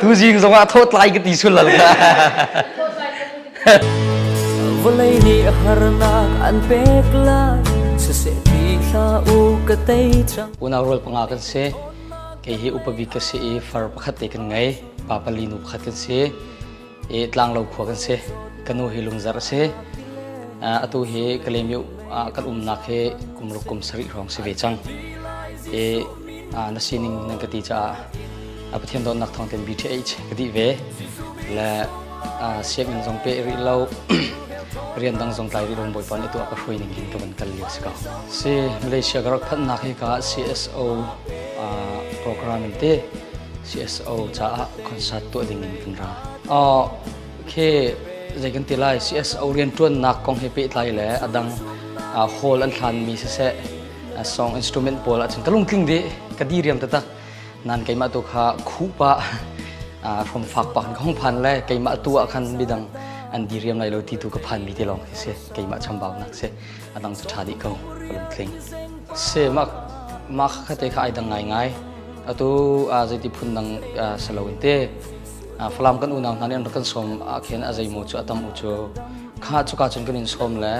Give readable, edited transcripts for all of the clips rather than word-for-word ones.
Tuzing zongah thawtlai ka ti sul lal kha. Vawlei nih harnak an pek lai siseh ti hlah u ka tei cang. Unau rual panga kan si. Kei hi upa bik ka si i far pakhat te kan ngei. Pa pali nu pakhat kan si. I tlanglo khua kan si. Ka nu hi lungzar a si. Atu hi Kalaymyo ah kan umnak hi kum ruk kum sarih hrawng si ve cang. I na sining nan ka ti caah a Pathian dawtnak thawng ten BTH ka dih ve. Le sianginn zong pe rih lo rian dang zong tlai rih lo Bawipa nih tu a ka hruai ning hin ka van kal lio si ko. Si Malaysia ka rak phanhnak hi ka CSO program in te CSO caah concert tuah ding in kan ra. Khi zei kan ti lai CSO rianṭuannak kong he pehtlai le a dang hall an hlanmi siseh song instrument pawl ahcun ka lungtling dih ka di riam taktak nan keimah tu kha khuh pah hrom fak pah ka hong phan le keimah tu ah khan midang an di riam lai lo ti tu ka phan mi te lawng khi si keimah chambaunak si a dang cu ṭha dih ko ka lungtling si mah mah kha te kha ai dang ngai ngai atu zeiti phun dang salo in te Falam kan unau hna nih an rak kan sawm ah khin a zeimaw cu a tam u cu kha cuka cun kan in sawm le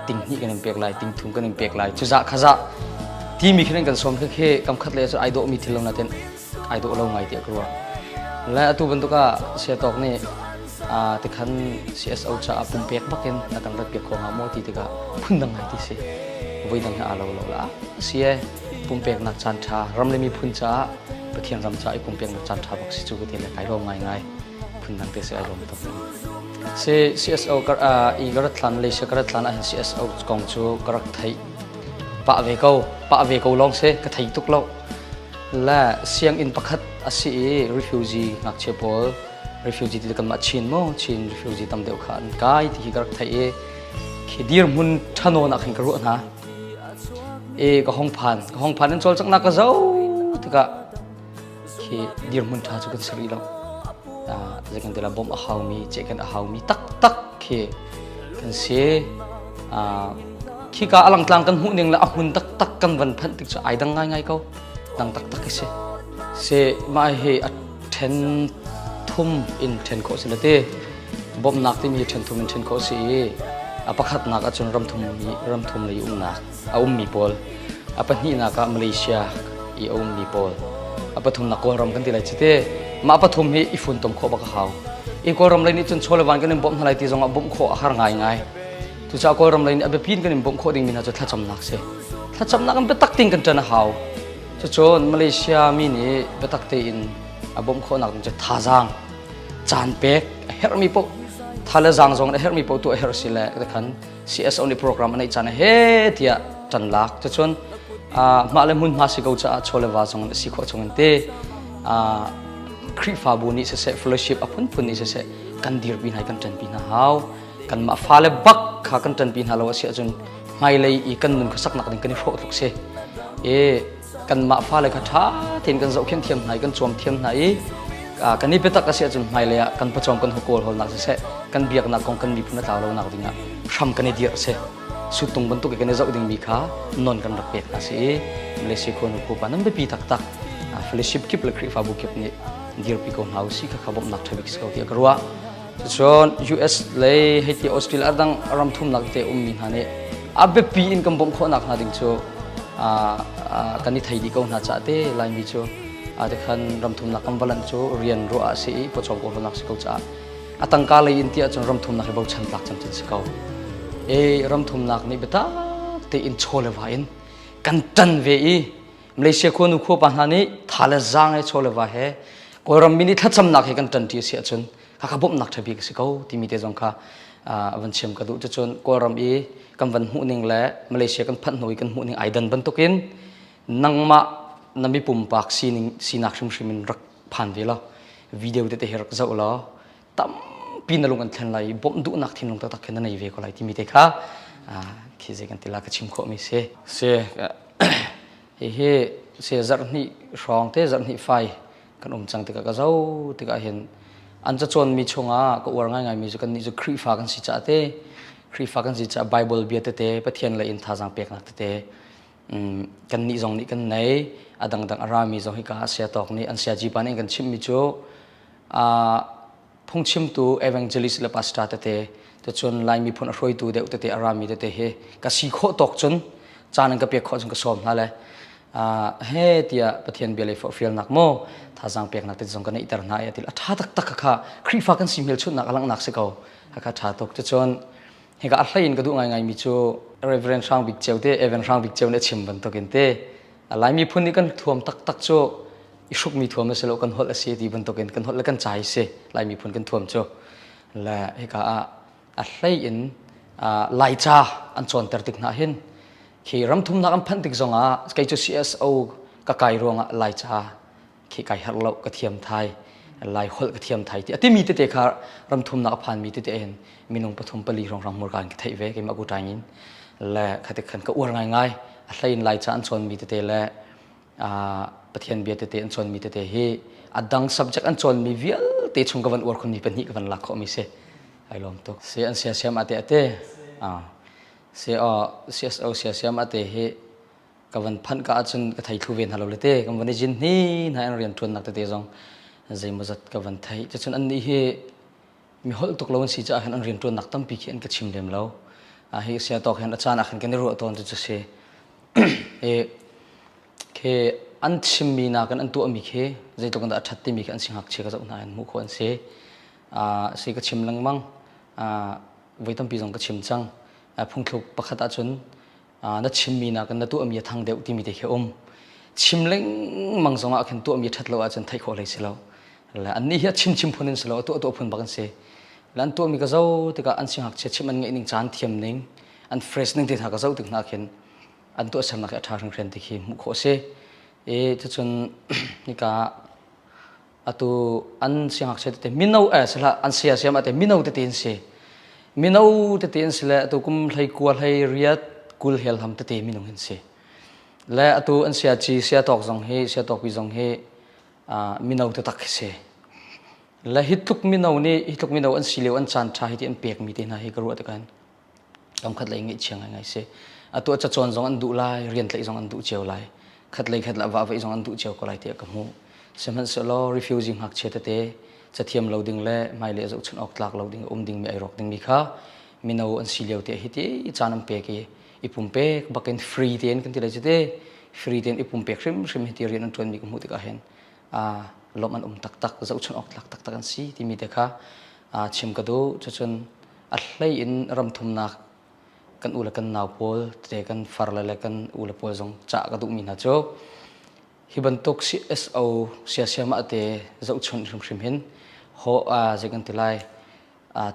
ting hnih kan in pek lai ting thum kan in pek lai cu zah kha zah timi khin an kan sawm khi khi kam khat le cu ai dawh mi thil lo natin ai dawh lo ngai tiah ka ruah le atu bantuk ah siatawk nih tikhan CSO caah pumpek bakin na kan rat piak kho hnga maw ti tikah phundang ngai ti si voi dang he aa lo lo la si e pumpeknak caan ṭha ram le miphun caah Pathian ram caah i pumpeknak caan ṭha bak si cu ka ti le kai lawm ngaingai phundang te si ai lawm tuk si CSO kar i ka rat hlan Malaysia ka rat hlan ahhin CSO kong cu ka rak theih pah ve ko pah ve ko lawng si ka thei tuk lo le sianginn pakhat a si i refugee ngakchia pawl refugee ti kanmah Chin maw Chin refugee tam deuh kha an kai ti hi ka rak theih i khi dirhmun ṭhanawn ah khin ka ruah hna E ka hong phan ka hong phan in cawlcanghnak ka zo tikah khi dirhmun ṭha cu kan si rih lo zei kan ti la bawmh a haumi cehkan a haumi taktak khi kan si khika a langtlang kan hmuh ning le a hmun taktak kan van phanh tik cu ai dang ngaingai ko dang taktak khi si si mah hi a ṭhen thum in ṭhen khawh si le ti Bawmhnak timi ṭhen thum in ṭhen khawh a si i a pakhatnak ahcun ramthum lei umnak a ummi pawl, a pahnihnak ah Malaysia i a ummi pawl, a pathumnak Kawlram kan ti lai cu te. Mah pathum hi i funtom khawh bak a hau. I Kawlram lei nih cun chaw le van kan in bawmh hna lai ti zongah bawmh khawh a har ngaingai. Cucaah Kawlram lei nih a biapi in kan in bawmh khawh dingmi hna cu thlacamnak si. Thlacamnak in biatak tein kan ṭan a hau. Cucun Malaysia mi nih biatak tein a bawmh khawhnak ding cu thazaang caan pek a herhmi paoh tha le zaang zong a herhmi paoh tu a herh si le khan CSO nih program a neih caan he tiah ṭan lak cucun mah le hmunhma si ko caah chaw le va zong a si khawh chung in te Khrihfabu nih siseh fellowship a phunphun nih siseh kan dirpi hna kan ṭanpi hna hau kanmah fale bak kha kan ṭanpi hna lo a si ahcun hmailei i kan nun khuasaknak ding kan i hrawh tluk si i kanmah fale kha ṭha tein kan zohkhenh thiam hna i kan cawm thiam hna i kan i biatak a si ahcun hmailei ah kan pawcawm kan kawl hawlnak siseh kan biaknak kong kan miphun a tlau lonak dingah hram kan i dirh si suttung bantuk i kan i zoh dingmi kha non kan rak pek hna si i Malaysia khuanu khupa nan biapi taktak fellowship kip le Khrihfabu kip nih dirpi ko hna usih kha kha bawmhnak ṭha bik si ko tiah ka ruah Cucun US lei hei ti Australia dang ram thumnak te ummi hna nih a biapi in kan bawmh khawhnak hna ding cu kan i thei dih ko hna caah te Laimi cu tikhan ram thumnak kan va lanh cu rian ruah ah si i pawcawm kawlhawlnak si ko caah a tangka lei in tiah cun ram thumnak hi bochan tlak camcin si ko. E ram thumnak nih biatak tein chaw le va in kan ṭan ve i Malaysia khuanu khuapa hna nih tha le zaang he chaw le va he Kawlram mi nih thlacamnak he kan ṭanṭi a si ahcun khakha bawmhnak ṭha bik a si ko timi te zong kha van chim ka duh. Cucun Kawlram i kan van hmuhning le Malaysia kan phanh hnu i kan hmuhning ai dan bantukin nangmah na mi pumpak sining sinak hrimhrim in rak phan ve law video tete hi rak zoh law tampi na lung an thlen lai i bawmh duhnak thinlung taktak khin na nei ve ko lai timi te kha khi zei kan ti la ka chim khawhmi si. Si hihi si zarh hnih hrawng te zarh hnih fai kan um cang tikah ka zo tikah hin an cacawnmi chungah ka uar ngaingaimi cu kannih cu Khrihfa kan si caah te Khrihfa kan si caah Bible bia tete Pathian lei in thazaang peknak tete kannih zong nih kan nei. A dangdang a rami zong hika ah saya tawk nih an sayaci pa nih an kan chimhmi cu phungchimtu evangelist le pastor tete cun Lai miphun a hruaitu deuh tete a rami tete hi ka si khawh tawk cun caan an ka pek khawh cun ka sawm hna le he tiah Pathian bia lei forhfialnak maw thazaang peknak te zong ka neihter hna i a ṭha taktak kha Khrihfa kan si hmelchunhnak a langhnak si ko kha ṭha tuk cucun hika a hlei in ka duh ngaingai mi cu Reverend Hrang Bik Ceu te Evan Hrang Bik Ceu nih a chim bantukin te Lai miphun nih kan thuam taktak cu i hrukmi thuam a si lo kan holh a si ti bantukin kan holh le kan ca hi si Lai miphun kan thuam cu le hika ah a hlei in Laica an cawnter tik hna hin khi ramthumnak an phanh tik zongah kei cu CSO ka kai ruangah Laica khi kai harh lo ka thiam thai Lai holh ka thiam thai ti a timi tete kha ramthumnak a phanmi tete hin minung pathum pali hrawnghrang hmurka in ka theih ve keimah ku ṭaing in le khati khan ka uar ngaingai a hlei in Laica an cawnmi tete le Pathian bia tete an cawnmi tete hi a dang subject an cawnmi vialte chung ka van uar khunmi pahnih ka van lak khawhmi si ai lawm tuk si an sia siam ate ate si CSO sia siam ate hi ka van phanh ka ahcun ka thei thlu ve hna lo le te kan van i jin hni hna an rian ṭuannak tete zong zeimawzat ka van theih cucun annih hi mi holh tuk lo an si caah hin an rian ṭuannak tampi khi an ka chim lem lo hi sia tawk hin a caan ah khan kan i ruah tawn cu si i khi an chimmi nakin an tuahmi khi zeitluk in dah a ṭhat timi khi an singakchia ka zoh hna in hmuh khawh an si si ka chim lengmang voi tampi zong ka chim cang phungthluk pakhat ahcun na chimmi nakin na tuahmi a thang deuh timi te khi um chim lengmang zongah khin tuahmi ṭhat lo ahcun theih khawh hlei si lo le annih hi a chim chim phun in si lo a tuah tuah phun bak an si le an tuahmi ka zoh tikah an singakchia chim an ngeih ning caan thiam ning an fresh ning te hna ka zoh tik hna khin an tuahsernak hi a ṭha hringhran ti khi hmuh khawh a si i cucun hika atu an siangngakchia tete mino eh sihlah an saya siam ate mino tete an si mino tete an si le atu kum hlei kua hlei riat kul hel ham tete minung an si le atu an sia ci sia tawk zong hi sia tawk pi zong hi mino taktak khi si le hi tluk mino nih hi tluk mino an si lio an caan ṭha hi ti an pek mi te hna hi ka ruah tikhan Kamkhat lei ngaihchia ngaingai si. Atu a cacawn zong an duh lai, rian tlaih zong an duh cio lai. Khat lei khat la va vaih zong an duh cio ko lai tiah ka hmuh. Sihmanhsehlaw refugee ngakchia tete cathiam lo ding le hmailei a zohchunh awk tlak lo ding a um dingmi ai rawk dingmi kha mino an si lio te hi ti caan an pek i i pumpek bakin free tein kan ti lai cu te free tein i pumpek hrimhrim hi ti rian an ṭuanmi ka hmuh tikah hin lawmh an um taktak zohchunh awk tlak taktak an si timi te kha chim ka duh cucun a hlei in ramthumnak kan u le kan nau pawl tete kan far le le kan u le pawl zong cah ka duhmi hna cu hi bantuk CSO siasiamah te zohchunh hrimhrim hin ho zei kan ti lai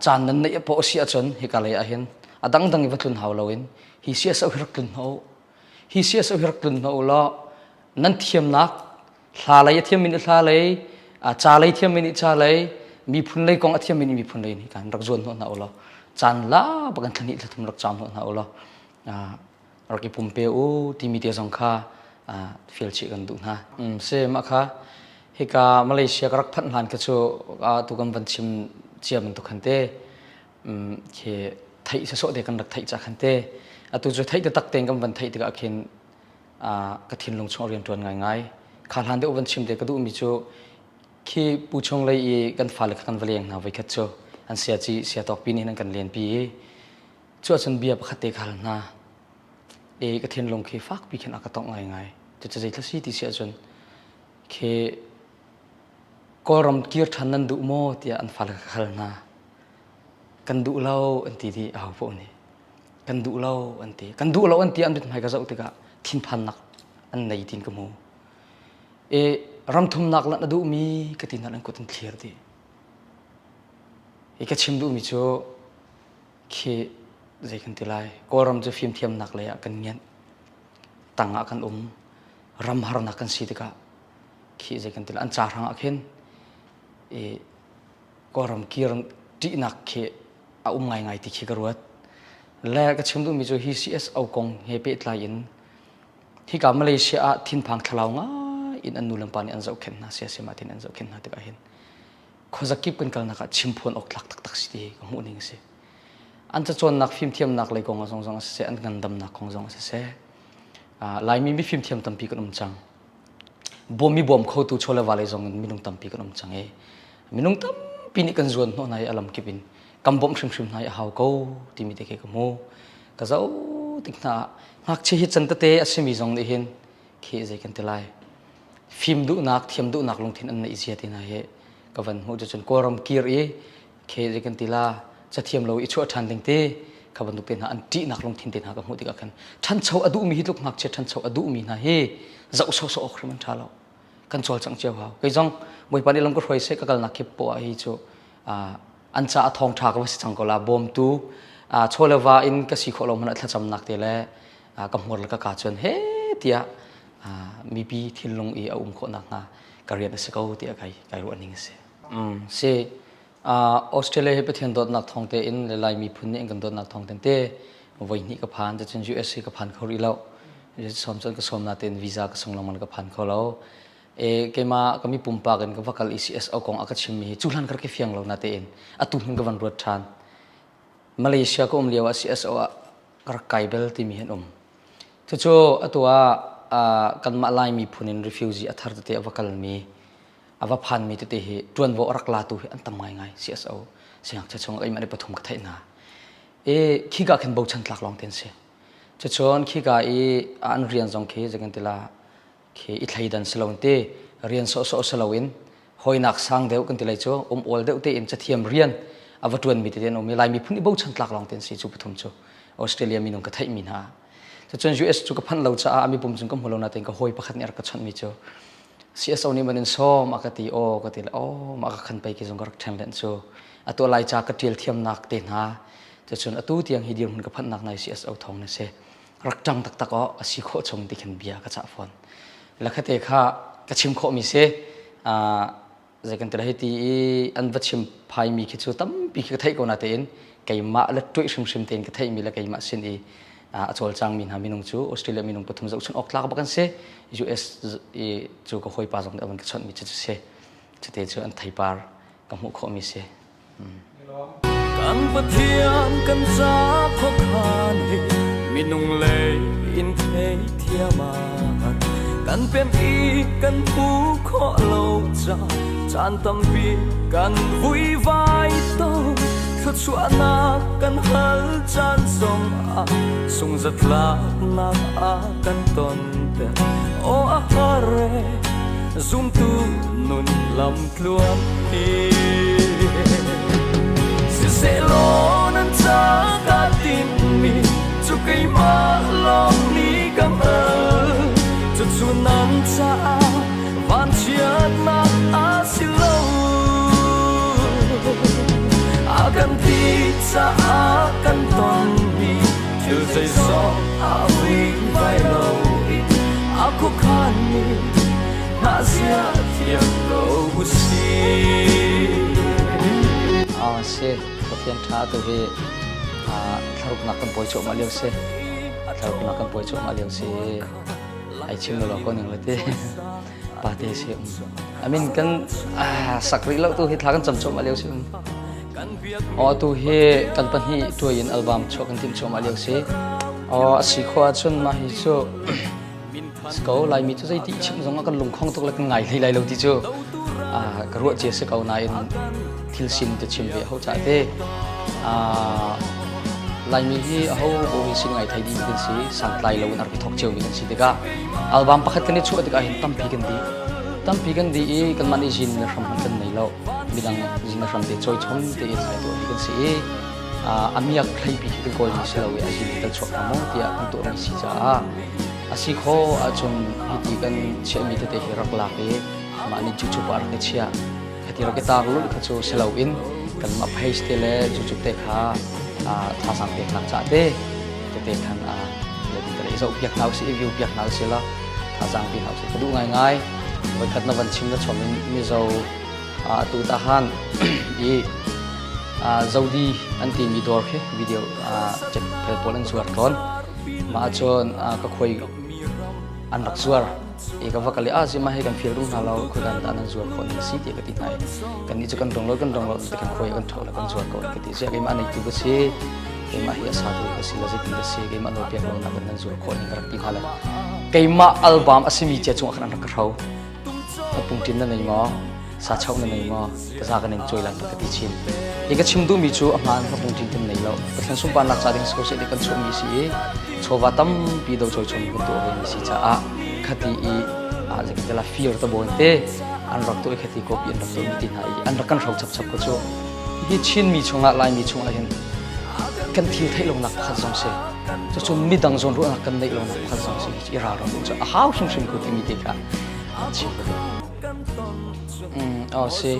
caan nan neih pawh si ahcun hika lei ah hin a dangdang i va tlun hau loin hi CSO hi rak tlun hna u hi CSO hi rak tlun hna u law nan thiamnak hla lei a thiammi nih hla lei ca lei thiammi nih ca lei miphun lei kong a thiammi nih miphun lei nih kan rak zuan hnawh hna u law caan la bak in thlahnih thlathum rak caam hnawh hna u law rak i pumpe u timi te zong kha fial chih kan duh hna se mah kha hika Malaysia ka rak phanh hlan kha cu tu kan van chim cia bantuk khan te khi theih sawsawh te kan rak theih ca khan te atu cu theih taktak tein kan van theih tikah khin ka thinlung chung a rianṭuan ngaingai. Kha hlan deuh van chim te ka duhmi cu khi pu chung lei i kan fale kha kan va leng hna voikhat cu an sia ci sia tawkpi nih an kan lenpi i cu ahcun bia pakhat te ka hal hna i ka thinlung khi fakpi khin a ka tongh ngaingai. Cucu zeithil si ti si ahcun khi Kawlram kir ṭhan nan duh maw tiah an fale ka hal hna. Kan duh lo an ti dih aho paoh nih. Kan duh lo an ti. Kan duh lo an ti an mithmai ka zoh tikah thinphannak an nei tiin ka hmu. E ramthumnak lanh a duhmi ka ti hna an kut an thlir dih. I ka chim duhmi cu khi zei kan ti lai Kawlram cu fimthiamnak lei ah kan ngianh tang ah kan um ram harnak kan si tikah khi zei kan ti lai an ca hrang ah khin i Kawlram kir ṭihnak khi a um ngaingai ti khi ka ruat. Le ka chim duhmi cu hi CSO kong he pehtlai in hika Malaysia ah thinphang thlalau ngai in an nu le pa nih an zohkhenh hna siasem ah tin an zohkhenh hna tikah hin khuazakip kan kalnak ah chimphuan awk tlak taktak si ti ka hmuh ning a si. An cacawnnak fimthiamnak lei kong ah zong zong a siseh an ngandamnak kong zong a siseh Laimi mifimthiam tampi kan um cang. Bawm mi bawm khotu chaw le va lei zong in minung tampi kan um cang i minung tampi nih kan zuan hnawh hna i a lam kip in kan bawmh hrimhrim hna i a hau ko timi te khi ka hmu. Ka zoh tik hna ah ngakchia hi can tete a simi zong nih hin khi zei kan ti lai. Fim duhnak, thiam duhnak lungthin an neih zia ti hna hi ka van hmuh cucun Kawlram kir i khi zei kan ti la cathiam lo i chuah ṭhan ding te kha bantuk te hna an ṭihnak lungthin te hna ka hmuh tikah khan ṭhancho a duhmi hi tluk ngakchia ṭhancho a duhmi hna hi zoh sawhsawh awk hrim an ṭha lo. Kan cawlcangh cio hau. Kei zong Bawipa nih lam ka hruai seh ka kalnak kip poah hi cu an ca a thawngṭha ka va si cang ko la bawmtu chaw le va in ka si khawh lo hmanh ah thlacamnak te le ka hmur le ka ka cun he tiah mipi thinlung i a um khawh nakhnga ka rian a si ko tiah kai kai ruah ning a si. Si Australia hi Pathian dawtnak thawng tein le Lai miphun nih an kan dawtnak thawng ten te voi hnih ka phan cun US hi ka phan kho rih lo. Sawm cun ka sawm natein visa ka sung lengmang ka phan kho lo. E keimah ka mi pumpak in ka va kal i CSO kong a ka chimmi hi cu hlan ka rak i fiang lo natein atu hmun ka van ruat ṭhan. Malaysia ka um lio ah CSO ah ka rak kai bel timi hi an um. Cucu atu ah kanmah Lai miphun in refugee a thar tete a va kalmi a va phanmi tete hi ṭuanvo a rak latu hi an tam ngaingai CSO siangngakchia chung keimah nih pathum ka theih hna. E khika khin bochan tlak lawng te an si. Cucun khika i an rian zong khi zei kan ti la khi i thleidan si lo te rian sawhsawh si loin hawinak sang deuh kan ti lai cu um awl deuh tein cathiam rian a va ṭuanmi tete an um i Lai miphun i bochan tlak lawng te an si cu pathum cu Australia minung ka theihmi hna cucun US cu ka phanh lo caah a mipum cun ka hmu lo natein ka hawi pakhat nih a rak ka chawnhmi cu CSO nih man in sawm a ka ti aw ka ti le aw mah ka khan pei ki zong ka rak ṭhen len cu atu lai ca ka ṭial thiamnak te hna cucun atu tiang hi dirhmun ka phanhnak nai CSO thawng na si rak ṭang taktak aw a si khawh chung ti khin bia ka cah fawn lakhate kha ka chim khawhmi si zei kan ti lai ti i an va chim phaimi khi cu tampi khi ka theih ko na tein keimah le tuih hrimhrim tein ka theihmi le keimah sin i a cawlcangmi hna minung cu Australia minung pathum zohchun awk tlak bak an si US i cu ka hawipa zong nih a van ka chawnhmi cu si cute cu an theipar ka hmuh khawhmi si Kan Pathian kan ca khuakhan hi minung lei in theithiam ah kan pem i kan pu khawh lo ca caan tampi kan vuivai tawn thluachuahnak kan hal caan zong ah sungzatlaknak a kan ton ter aw a har e zumtu nun lam tluan hi Siselaw nan ca ka tinhmi cu keimah lawng nih ka hngalh cucu nan caah vanchiatnak a si lo a kan ti caah kan tonmi thil zeizong a vuivai lo i a khuakhanmi hna zia thiam ko usih. Si Pathian ṭha tu hi thlaruknak kan pawi cuahmah lio si. Thlaruknak kan pawi cuahmah lio si. Ai chim lo ko ning le ti. Pa te si um. I mean kan sak rih lo tu hi thla kan cam cuahmah lio si um. Aw tu hi kan pahnih tuai in album chuah kan timh cuahmah lio si. Aw a si khawh ahcun mah hi cu Si ko Laimi cu zeiti chim zong ah kan lungkhong tuk le kan ngai hlei lai lo ti cu ka ruah cia si ko nain thil sin te chim ve ho ca te Laimi hi aho bo hi sin ngai thei dih kan si santlai lo in a rak i thok cio mi kan si tikah album pakhat kan i chuah tikah hin tampi kan di tampi kan di i kanmah nih zin le hram kan nei lo midang zin le hram te choi chom te in ai tuah hi kan si i a miak thleipi khi kan kawlmi si lo i a zin kan chuak hnga maw tiah kan tuahmi si caah a si khawh ahcun hiti kan chiahmi tete hi rak lak i mah nih cucup ah rak i chiah khati rak i tar lulh kha cu si loin kanmah page te le cucup te kha thazaang peknak ca te tete khan le zoh piak hna usih i view piak hna usih law thazaang pe hna usih ka duh ngaingai voikhat na van chim na chom in Mizo atu tahan i Zodi an timi dawr khi video phel pawl an zuar tawn mah ahcun ka khuai an rak zuar i ka va kal i ah zima hi kan fil rum hna lo khoi kan dah nan zuar khawh ning si ti ka ti hna i kan nih cu kan dong lo kan dong lo ti kan khuai kan tho le kan zuar ko ka ti sia keimah neitu ka si keimah hi a satu ka si la zeitin ka si keimah nawlpiak lo nak nan zuar khawh ning ka rak ti hna le keimah album a simi cia chung ah khan an rak ka hro. Pungtin na nei maw? Sa chau na nei maw? Ka za kan in cuai lan ka ti chin. Hi ka chim duhmi cu a hmaan ka pungtin kan nei lo. Pathian sunparnak ca ding si ko seh ti kan chuahmi si i chawva tampi do choi chom kan tuah ve mi si caah khati i zeitin fir ta bawn te an rak tuah i khati copy an rak tuah mi ti hna i an rak kan hro chapchap ko cu. Hi Chinmi chungah Laimi chungah hin kan thil theih lonak pakhat zong si. Cucu midang zawn ruahnak kan neih lonak pakhat zong si. I ralring cu a hau hrimhrim ko timi te kha chim ka duh. Oh si.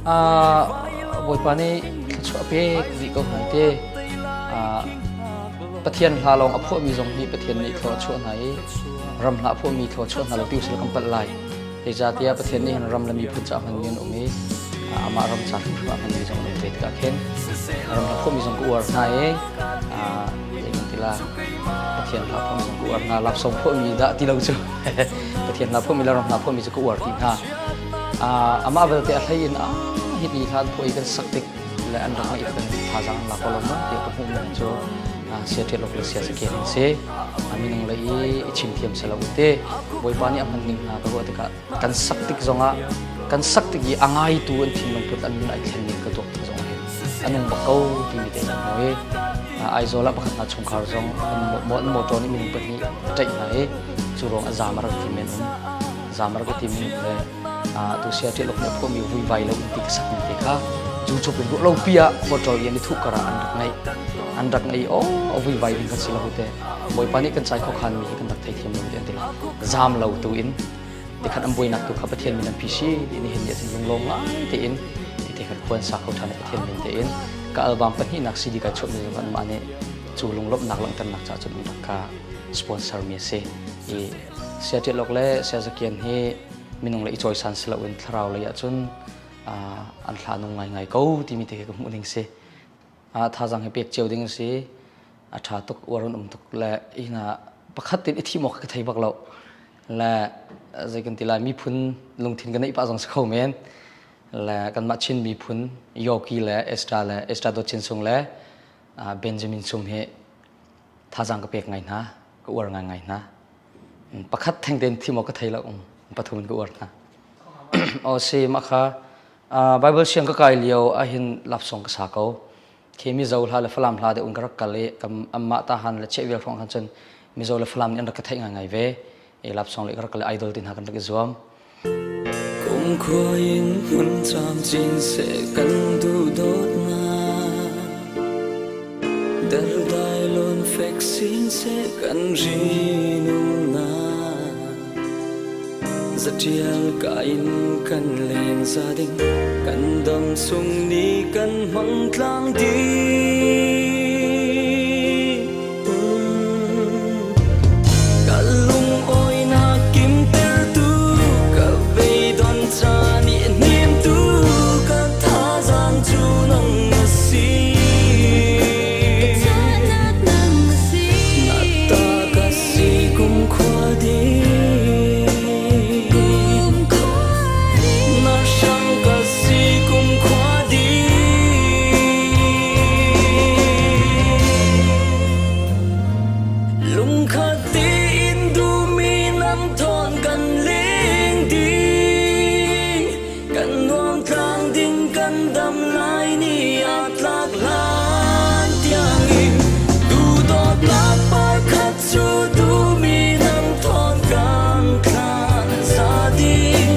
Bawipa nih thluachuah pek rih ko hna te. Pathian hla lawng a phuahmi zong hi Pathian nih thlua a chuah hna i ram hla a phuahmi thlua chuah hna lo ti usila kan palh lai. Zeicahtiah Pathian nih hin ram le miphun caah hmanmi an um i amah ram ca hrimhrim ah hmanmi zong an um ve tikah khin ram hla phuahmi zong ka uar hna i zeitin ti la Pathian hla phuahmi zong ka uar hna lapsong phuahmi dah ti lo cu Pathian hla phuahmi le ram hla phuahmi cu ka uar ti hna. Amah belte a hlei in hiti hla an phuah i kan sak tik le an rak ngaih kan thazaang an lak ko lo maw tiah ka hmuhmi cu sia ṭial awk le sia saken an si. Minung lei i i chim thiam si lo te Bawipa nih a hman ning hna ka ruah tikah kan sak tik zongah kan sak tik i a ngaitu an thinlung put an nun ai thlen ning ka tuak tik zongah hin a nung bak ko timi te kan hmu i Aizawl ah pakhat hna chungkhar zong an motor nih minung pahnih a ṭaih hna i cu ruang a zam a rak ti men um zam a rak ti men le tu sia ṭial awk nih a phuahmi vuivai lo in ti ka sakmi te kha cu chuk in ruah lo pi ah motor i an i thuh karah an rak ngaih an rak ngaih o a vuivai ding kan si lo te Bawipa nih kan cai khokhan mi hi kan rak theithiam lo ti an ti la zam lo tu in tikhat an buainak tu kha Pathian min an phi si ti ni hin ni achin lunglawm ngai tein ti te khat khuan sa kho than Pathian min tein ka album pahnihnak CD kai chuah mi zong an mah nih cu lunglawmhnak langhternak caah cun an rak ka sponsor mi a si i Sia Ṭialok le Sia Zakian hi minung le i cawisan si loin thlarau lei ahcun an hla nung ngaingai ko timi te khi ka hmuh ning si. Thazaang hi pek cio ding a si. A ṭha tuk, uar an um tuk le hina pakhat tin i thim awk ka thei bak lo. Le zei kan ti lai miphun lungthin ka neih pah zong si kho men. Le kanmah Chin miphun Yoki le Esther le Esther Dawt Chin Sung le Benjamin Sum hi thazaang ka pek ngai hna, ka uar ngaingai hna. Pakhat theng tein thim awk ka thei lo, pathum in ka uar hna. Aw si mah kha Bible siang ka kai lio ahhin lapsong ka sa ko. Khi Mizo hla le Falam hla de un ka rak kal i amah tahan le chehvel hrawng khan cun Mizo le Falam nih an rak ka theih ngaingai ve. I lapsong le ka rak kal i idol ti hna kan rak i zuam. Kumkhua in hmun camcin seh kan duhdawtnak Derdai lawn fek sin seh kan rinungnak Zatial ka in kan leng za ding kan dam sung ni kan hmang tlang ding Ka lungawinak kimtertu ka beidon caan i hnemtu ka thazaang cu nang na si. Ka canak nang na si. Na ta ka si kumkhua ding. Kumkhua ding. Na hrang ka si kumkhua ding. Lungkhat tein duhmi lam thawn kan leng ding. Kan nuam tlang ding kan dam lai ni ah tlak hlan tiangin duhdawtnak par khat cu duhmi lam thawn kan thlah za ding.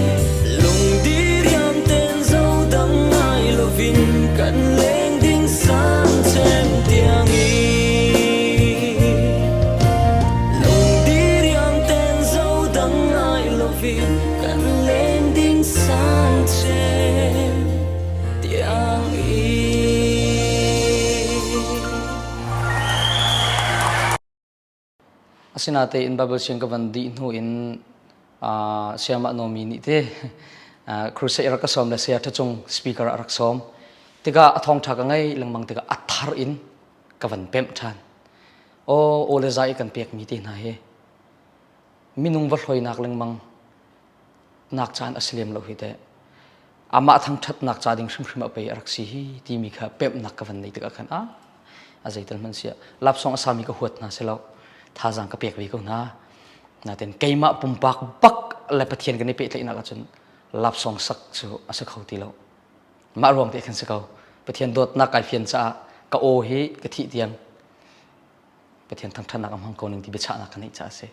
Lungdi riam ten zo dang ngai lovin kan leng ding sang cem tiangin. Lungdi riam ten zo dang ngai lovin kan leng ding sang cem tiangin. Asinain Bible siang ka van dih hnu in sayamah Nomi nih te crusade rak ka sawm le saya Ṭhacung speaker a rak sawm. Tikah a thawngṭha ka ngei lengmang tikah a thar in ka van pemh ṭhan. Aw aw le za i kan pekmi te hna hi minung va hloinak lengmang nak caan a si lem lo hi teh. Amah thangṭhatnak ca ding hrimhrim ah pei a rak si hi timi kha pemhnak ka van nei tikah khan ah a zeital hmanh siah lapsong a sami ka huat hna si lo thazaang ka pek ve ko hna natin keimah pumpak bak le Pathian kan i pehtlaihnak ahcun. Lapsawng sak cu a si kho ti lo. Mah ruang te khan si ko. Pathian dawtnak kai fian caah ka aw hi ka thih tiang Pathian thangṭhatnak a hmang ko ning ti biachahnak ka neih caah a si.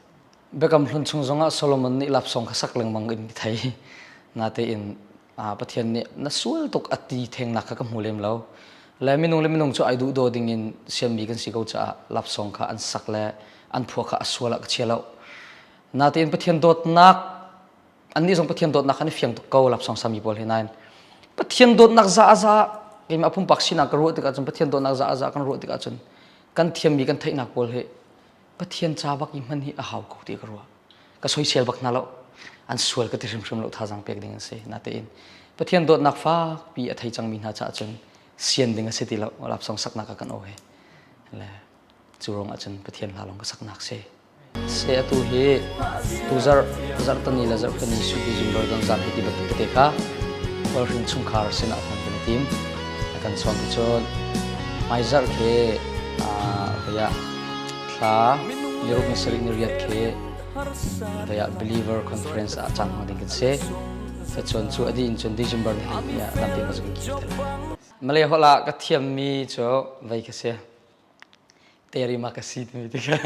Biakam Hlun chung zongah Solomon nih lapsawng kha sak lengmang in ka thei. Natein Pathian nih na sual tuk a ti thengnak kha ka hmu lem lo. Le minung le minung cu ai duh daw ding in siammi kan si ko caah lapsawng kha an sak le an phua kha a sual ah ka chia lo. Natein Pathian dawtnak annih zong Pathian dawtnak kha an i fiang tuk ko lapsawng sami pawl hi nain Pathian dawtnak za a za keimah pumpak sinak ka ruah tikah cun Pathian dawtnak za a za kan ruah tikah cun kan thiammi kan theihnak pawl hi Pathian ca bak i hman hi a hau ko ti ka ruah ka soisel bak hna lo an sual ka ti hrimhrim lo thazaang pek ding an si natein Pathian dawtnak fakpi a thei cangmi hna caah cun sian ding a si ti lo lapsawng saknak ah kan aw he le cu ruangah cun Pathian hla lawng ka saknak si Se atu hi tuzarh zarhtani le zarhpini subi zumrawi donzan hei ti bantuk tete kha khualhring chungkhar sinah hman kan i tim. A kan sawm ti cun hmaizarh khi vei ah thla niruk ni sarih ni riat khi vei ah believer conference ah caan hmang ding kan si. Cun cu a dih in cun December ni hleihnih ah lampi ma kan kir te lai. Malay holh ah ka thiammi cu vei ka si. Terima kasih timi tikah.